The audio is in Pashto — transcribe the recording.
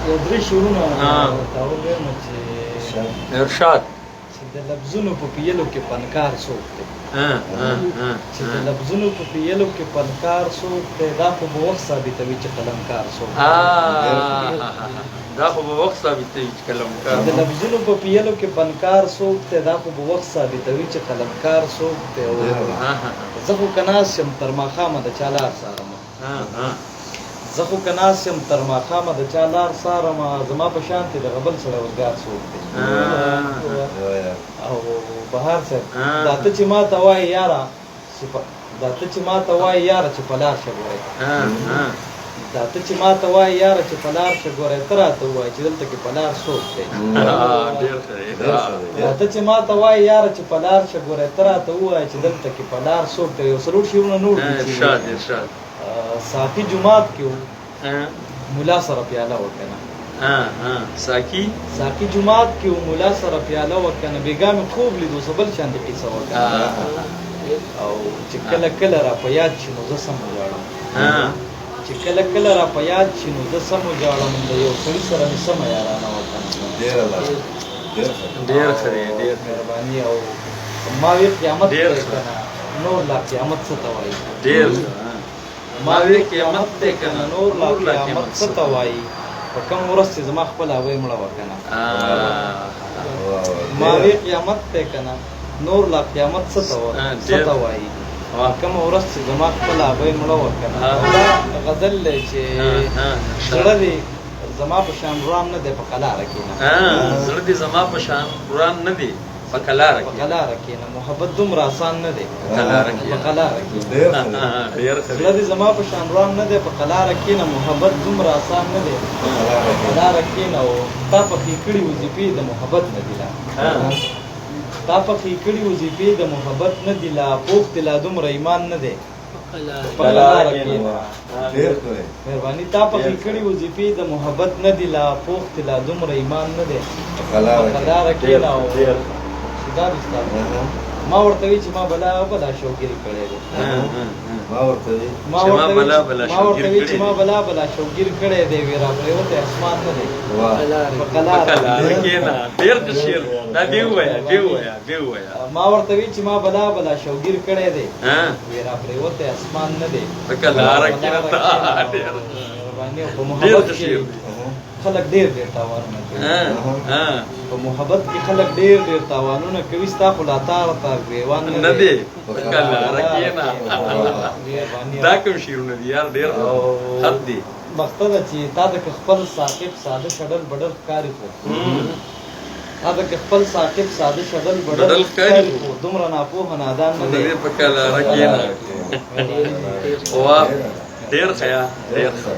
یو درې شعرونه ورته ووایم چې ارشاد، چې د لفظونو په پیلو کې فنکار څوک دی، چې د لفظونو په پیلو کې فنکار څوک دی، دا خو به وخت ثابتوي چې قلمکار څوک دی. دا خو به وخت ثابتوي چې قلمکار. د لفظونو په پیلو کې فنکار څوک دی، دا خو به وخت ثابتوي چې قلمکار څوک دی. او زه خو که ناست یم تر ماښامه د چا لار څارم، زه خو که ناست یم تر ماښامه د چا لار څارم، زما په شان ته دغه بل سړی وزګار څوک دی. او بهار صاحب، دا ته چې ما ته وایې یاره چې دا ته چې ما ته وایې یاره چې په لار شه ګورې، دا ته چې ما ته وایې یاره چې په لار شه ګورې، ته راته ووایه چې دلته کې په لار څوک دی. دا ته چې ما ته وایې یاره چې په لار شه ګورې، ته راته ووایه چې دلته کې په لار څوک دی. یو څلور شعرونه نور دي. ارشاد ارشاد. ساقي جومات کې مولا سره پیاله وکنه، ساقي جومات کې مولا سره پیاله وکنه، بیګا مې خوب لیدو څه بل شان د قصه وکنه. او چې کله کله را په یاد شي نو زه سم وژاړم، چې کله کله را په یاد شي نو زه سم وژاړم، د یو سړي سره مې سمه یارانه وکنه. ډېر ښه دی، ډېر مهرباني. او ما وی قیامت دی کنه، نور لا قیامت څه ته وایي. ډېر ما وی قیامت دی کنه، نور لا قیامت څه ته وایي، په کوم ورځ چې زما خپله ابۍ مړه وه کنه. ما وی قیامت دی کنه، نور لا قیامت څه ته وایي، په کومه ورځ چې زما خپله ابۍ مړه وه کنه. دا غزل دی چې زړه دې زما په شان وران نه دی په قلاره کښېنه، زړه دې زما په شان وران نه دی په قلاره په قلاره کښېنه، محبت دومره اسان نه دی په قلاره په قلاره کښېنه. زړه دې زما په شان وران نه دی په قلاره کښېنه، محبت دومره اسان نه دی په قلاره کښېنه. او تا پخې کړي وظیفې د محبت نه دي لا، تا پخې کړي وظیفې د محبت نه دي لا، پوخ دې لا دومره ایمان نه دی په قلاره کښېنه. مهرباني. تا پخې کړي وظیفې د محبت نه دي لا، پوخ دې لا دومره ایمان نه دی په قلاره کښېنه. او دا به ستا ما ورته وی چې ما بلا بلا شوګیري کړی دی، ما ورته وی چې ما بلا بلا شوګیر کړی دی، وی را پرېوتی اسمان نه دی په قلاره کښېنه. ډېر ښه شعر دا، بې ووایه بې ووایه بې ووایه. ما ورته وی چې ما بلا بلا شوګیر کړی دی، وی را پرېوتی اسمان نه دی په قلاره کښېنه. ډېر مهرباني. په محبت کې خلک ډېر ډېر تاوانونه کوي، په محبت کې خلک ډېر ډېر تاوانونه کوي، ستا خو لا تار تار ګریوان نه دی په قلاره کښېنه. دا کوم شعرونه دي یار، ډېر خط دي. مخته ده چې تا د خپل ثاقب ساده شډل بډل ښکاري، خو تا د خپل ثاقب ساده شډل بډل ښکاري، خو دومره ناپوهه نادان نه دی په قلاره کښېنه. واه ډېر ښه، ډېر ښه.